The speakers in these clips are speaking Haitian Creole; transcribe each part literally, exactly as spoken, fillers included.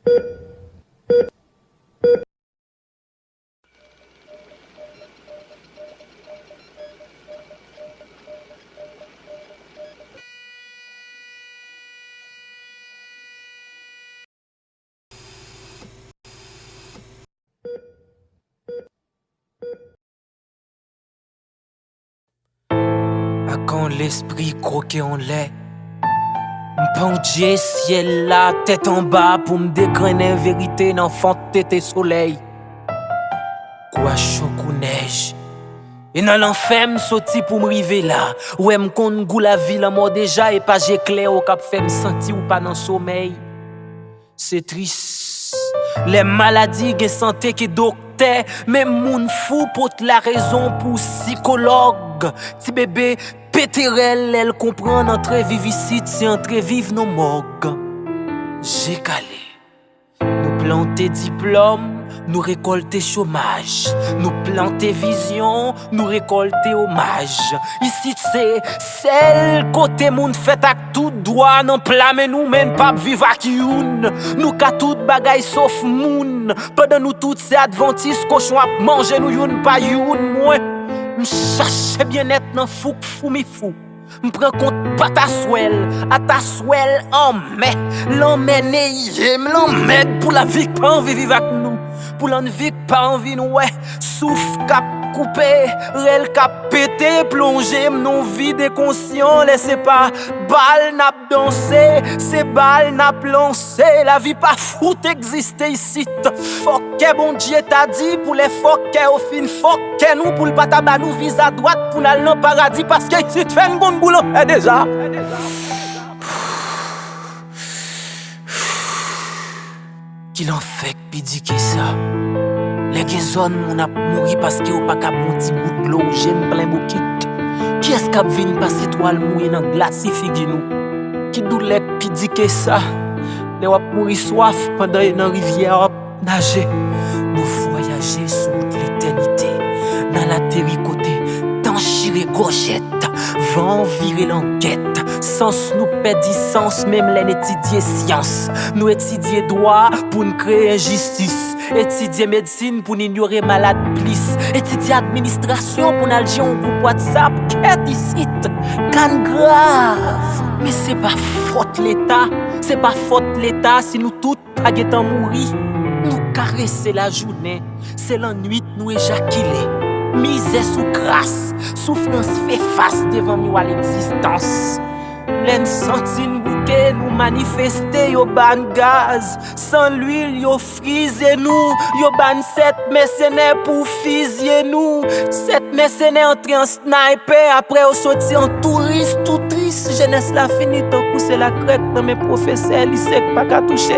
Ak yon lespri kwoke anlè, m pandje syèl la tèt anba pou m degrennen verite nan fant tete solèy. Kou a cho kou nèj. E nan lanfè m soti pou m rive la. Ou wè m konn gou lavi lanmò deja, e pa je klè w k ap fè m santi w pa nan somèy. Se tris. Lè maladi gen sante ki doktè, men moun fou pot larezon pou sikològ. Ti bebe pete rèl lè l konprann antre viv isit se antre viv nan mòg. Je kale. Nou plante diplòm, nou rekòlte chomaj. Nou plante vizyon, nou rekòlte omaj. Isit se sèl kote moun fèt ak tout dwa nan pla men nou, men n p ap viv ak youn. Nou ka tout bagay sof moun. Pandan nou tout se advantis, kochon ap manje nou youn pa youn. Mwen, m chache byennèt nan fouk foumi fou. M pran kont pataswèl, ataswèl anmè. Lanmè neye m, lanmèd pou lavi k pa anvi viv ak nou. Pou lanvi k pa anvi n wè. Souf k ap koupe, rèl k ap pete, plonje m nan vid enkonsyan. Lè se pa bal n ap danse, se bal n ap lanse. Lavi pa fout egziste isit. Fòk kè Bondye ta di, pou lè fòk kè yo fin fòk kè nou, pou l pa ta ba nou viza dwat pou n al nan paradi, paske isit fè n konn gou lanfè deja. Ki lanfè k pi di ke sa? Lè gen zòn moun ap mouri paske yo pa ka pran ti gout dlo, je m plen bokit. Kiyès k ap vin pase twal mouye nan glasi figi nou? Ki doulè k pi di ke sa? Lè w ap mouri swaf pandan e nan rivyè a w ap naje. Nou vwayaje sou wout letènite, n al ateri kote tan chire gòjèt, van an vire langèt, sans nou pèdi sans menm lè n etidye syans. Nou etidye dwa pou n kreye enjistis, etidye medsin pou n inyore malad plis, etidye administrasyon pou n al jere yon gwoup WhatsApp, kèt isit, ka n grav. Men se pa fòt Leta, se pa fòt Leta si nou tout pa gentan mouri. Nou karese lajounen, se lannwit nou ejakile. Mizè sou kras, soufrans fè fas devan miwa legzistans. Lè n santi n bouke, nou manifeste, yo ba n gaz. San lwil, yo frize nou, yo ba n sèt mèsenè pou fizye nou. Sèt mèsenè antre an snaypè, apre yo soti an touris, tou tris. Jenès la fini tankou se lakrèk nan men pwofesè lise k pa ka touche.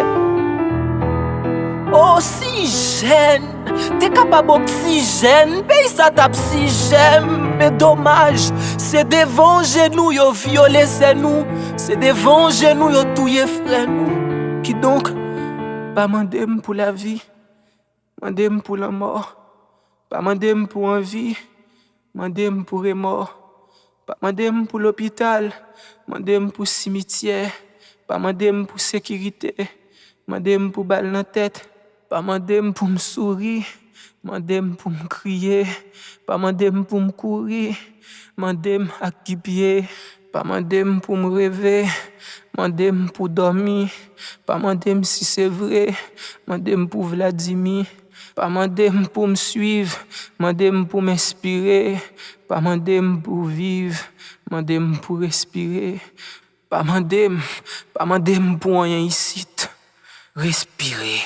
Osijèn! Te kapab oksijèn, peyi sa t ap sijèm, men domaj, se devan je nou yo vyole sè nou, se devan je nou yo touye frè nou. Kidonk, pa mande m pou lavi, mande m pou lanmò, pa mande m pou anvi, mande m pou remò. Pa mande m pou lopital, mande m pou simityè. Pa mande m pou sekirite, mande m pou bal nan tèt. Pa mande m pou m souri, mande m pou m kriye. Pa mande m pou m kouri, mande m ak ki pye. Pa mande m pou m reve, mande m pou dòmi. Pa mande m si se vre, mande m pou Vladimir. Pa mande m pou m swiv, mande m pou m enspire. Pa mande m pou viv, mande m pou respire. Pa mande m, pa mande m pou anyen isit. Respire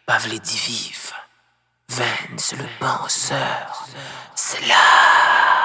pa vle di viv. Vens le Penseur, c'est là.